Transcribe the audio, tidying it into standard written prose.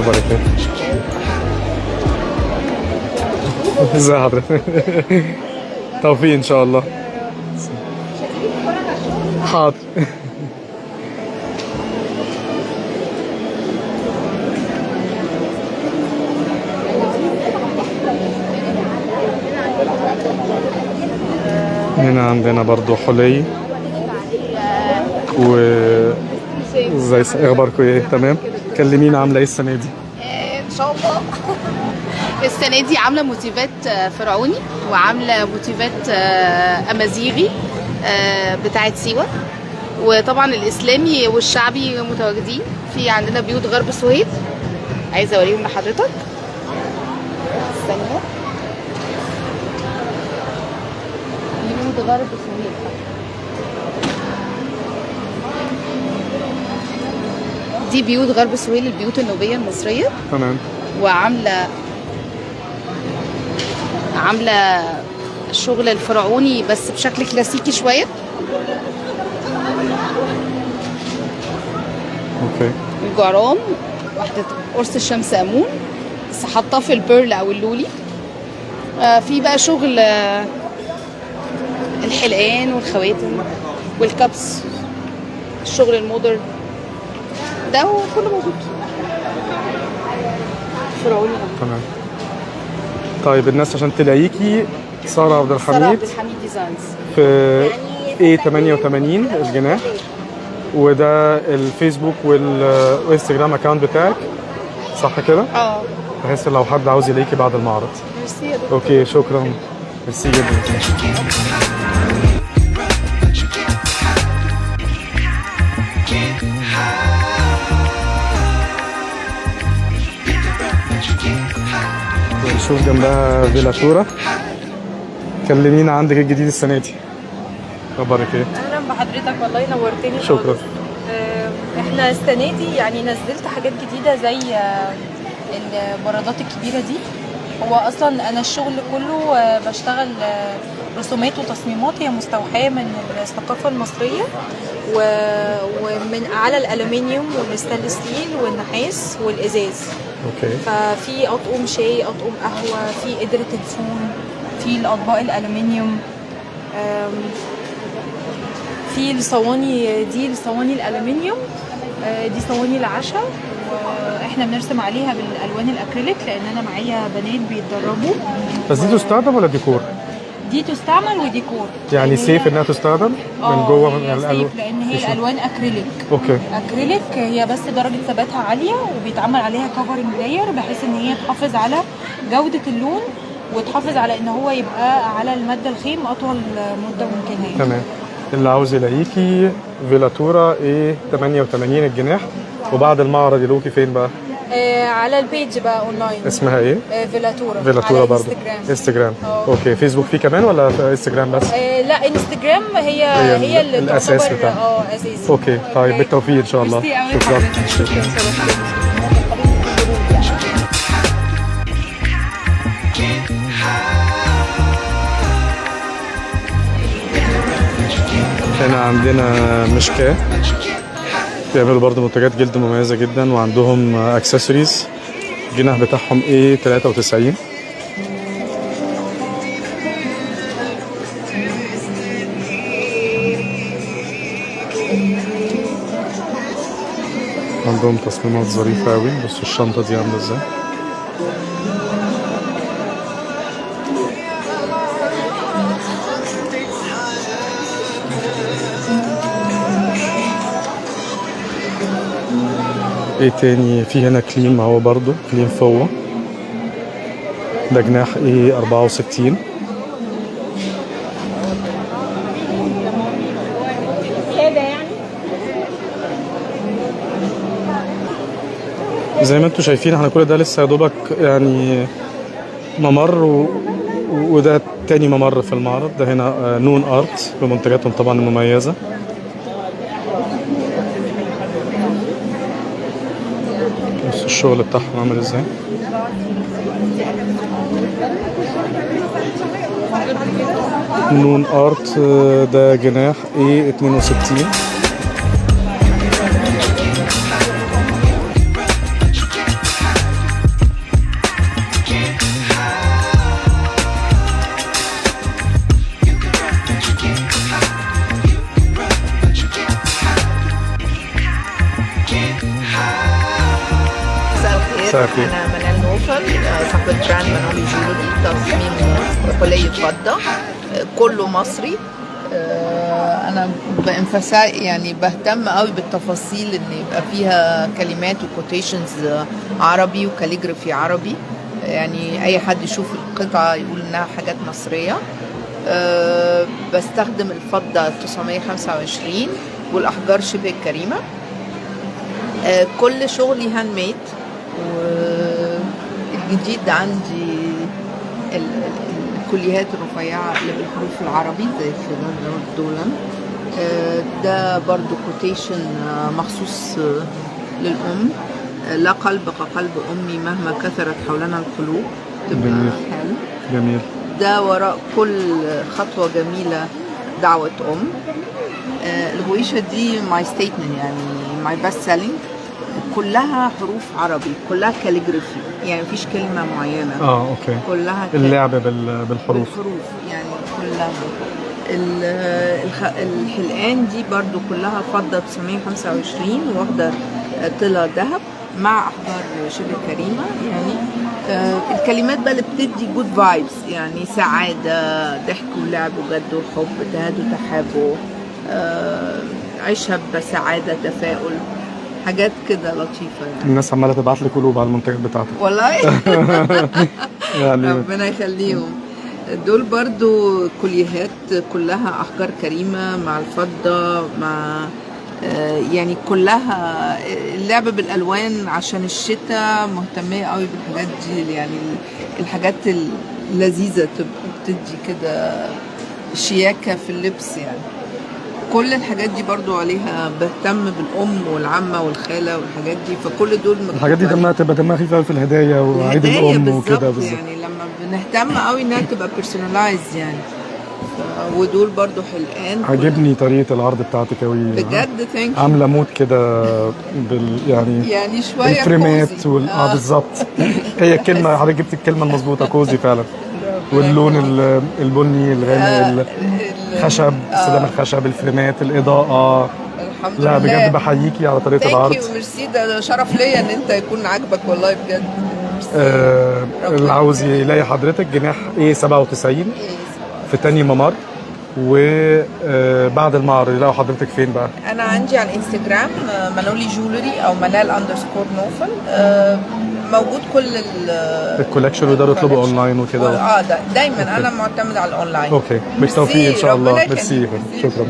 اخبارك ايه؟ ازي حضرتك؟ توفيق ان شاء الله. حاضر. هنا عندنا برضو حلي و ازاي، اخباركم ايه؟ تمام. كلمينا عامله ايه السنة دي؟ ان شاء الله السنة دي عامله موتيفات فرعوني، وعامله موتيفات امازيغي بتاعه سيوه، وطبعا الاسلامي والشعبي متواجدين. في عندنا بيوت غرب سهيل، عايزه اوريهم لحضرتك. ثانية، بيوت غرب سهيل دي، بيوت غرب سهيل، البيوت النوبيه المصرية. وعامله عامله الشغل الفرعوني بس بشكل كلاسيكي شويه. الجعران، واحدة قرص الشمس امون، بس حاطاه في ال pearl او اللولي. في بقى شغل الحلقان والخواتم وال cups، الشغل ال modern ده كله موجود فرعوني. تمام. طيب الناس عشان تلاقيكي، ساره عبد سارة الحميد عبد الحميد designs. في A88 الجناح، وده الفيسبوك والانستجرام account بتاعك، صح كده؟ اه. بحيث لو حد عاوز يلاقيكي بعد المعرض. ميرسي يا دكتور. okay، شكرا، ميرسي جدا. But you can't hide. Can't hide. Pick a breath, but you can't hide. نشوف جنبها فيلاتورا. كلمينا عندك إيه الجديد السنة دي؟ اخبارك ايه؟ اهلا بحضرتك، والله نورتني شكرا. خالص. احنا السنة دي يعني نزلت حاجات جديدة زي البرادات الكبيرة دي. هو اصلا انا الشغل كله بشتغل رسومات وتصميمات هي مستوحاة من الثقافة المصرية ومن على الالومنيوم وال stainless steel والنحاس والازاز. ففي اطقم شاي، اطقم قهوه، في قدره الفون، في الاطباق الالومنيوم، في الصواني دي، الصواني الالومنيوم، دي صواني العشاء، واحنا بنرسم عليها بالالوان الاكريليك لان انا معايا بنات بيتدربوا. بس دي تستخدم ولا ديكور؟ دي تستعمل وديكور. يعني لأن هي- safe انها تستخدم من جوه من هي الألوان؟ safe لان هي الالوان اكريليك. اكريليك هي، بس درجه ثباتها عالية وبيتعمل عليها covering layer بحيث ان هي تحافظ على جوده اللون وتحافظ على ان هو يبقى على المادة الخام اطول مده ممكنة يعني. تمام. اللي عاوز يلاقيكي، فيلاتورا A88 الجناح، وبعد المعرض يلاقوكي فين بقى؟ على ال page بقى اونلاين. اسمها ايه؟ فيلاتورا. فيلاتورا على برضو. انستجرام. انستجرام. اه. okay، فيسبوك فيه كمان ولا في انستجرام بس؟ لا، انستجرام هي هي هي اللي الأساس تعتبر بتاعها. اساسي. okay، طيب، بالتوفيق ان شاء الله. ميرسي قوي شكرا. حضرتك، شكرا، شرفتني. Can't hide. Pick a breath, but you can't هنا عندنا مشكاة، but you can't hide. بيعملوا برضو منتجات جلد مميزة جدا وعندهم اكسسوارز. الجناح بتاعهم A93. عندهم تصميمات ظريفة أوي. بصوا الشنطة دي عاملة ازاي. ايه تاني في هنا؟ كليم اهو برضو، كليم فوق، ده جناح A64. ساده يعني. زي ما انتم شايفين احنا كل ده لسه يا دوبك يعني ممر وده تاني ممر في المعرض ده. هنا نون ارت بمنتجاتهم طبعا المميزة. بص الشغل بتاعهم عامل ازاي. نون ارت، ده جناح A62. But you can't hide. مساء الخير. انا منال نوفل، صاحبة brand منولي jewelry، تصميم حلي فضة، كله مصري. انا ب emphasize، يعني بهتم قوي بالتفاصيل، ان يبقى فيها كلمات و quotations عربي و calligraphy عربي، يعني اي حد يشوف القطعة يقول انها حاجات مصرية. بستخدم الفضة 925 والاحجار شبه الكريمة. كل شغلي handmade، والجديد عندي الكوليهات الرفيعة اللي بالحروف العربي زي كده دولا. ده برضو quotation مخصوص للأم، لا قلب كقلب أمي مهما كثرت حولنا القلوب. تبقى جميل. حلو. جميل. ده وراء كل خطوة جميلة دعوة أم. الغويشة دي my statement، يعني my best selling، كلها حروف عربي، كلها calligraphy، يعني مفيش كلمة معينة. Okay. كلها اللعب بالحروف. بالحروف، يعني كلها. الحلقان دي برضو كلها فضة 925 واخدة طلة ذهب مع أحجار شبه كريمة. يعني الكلمات بقى اللي بتدي good vibes، يعني سعادة، ضحك ولعب وجد وحب، تهادوا تحابوا، عيشها بسعادة، تفاؤل، حاجات كده لطيفة يعني. الناس عماله تبعت لي قلوب على المنتجات بتاعتك. والله؟ يعني ربنا يخليهم. دول برضو كوليهات كلها أحجار كريمة مع الفضة، مع يعني كلها اللعب بالألوان عشان الشتاء، مهتمية قوي بالحاجات دي، يعني الحاجات اللذيذة تبقى بتدي كده شياكة في اللبس. يعني كل الحاجات دي برضو عليها، بهتم بالأم والعمة والخالة والحاجات دي، فكل دول مكتوب الحاجات دي عليها. دمها تبقى دمها خفيف قوي في الهدايا وعيد الهدايا. الام وكده. بالظبط. بالظبط. يعني لما بنهتم قوي انها تبقى personalized يعني. ودول برضو حلقان. عجبني طريقه العرض بتاعتك قوي. بجد؟ thank you. عامله mood كده يعني يعني شوية الفريمات cozy. وال بالظبط، هي الكلمه، حضرتك جبت الكلمة المظبوطه، cozy فعلا، واللون البني الغامق، الخشب، استخدام الخشب، الفريمات، الاضاءه. الحمد لا لله. بجد بحييكي على طريقه thank العرض. you، ميرسي، ده شرف ليا ان انت يكون عاجبك، والله بجد ميرسي. ربنا اللي عاوز يلاقي حضرتك، جناح A 97 في تاني ممر، وبعد المعرض يلاقوا حضرتك فين بقى؟ انا عندي على الانستجرام مانولي jewelry او منال underscore نوفل، موجود كل ال ال collection، ويقدروا يطلبوا collection. اونلاين وكده. اه، ده دايما انا معتمدة على ال online. okay، بالتوفيق ان شاء الله. ربنا ميرسي. يخليك. شكرا.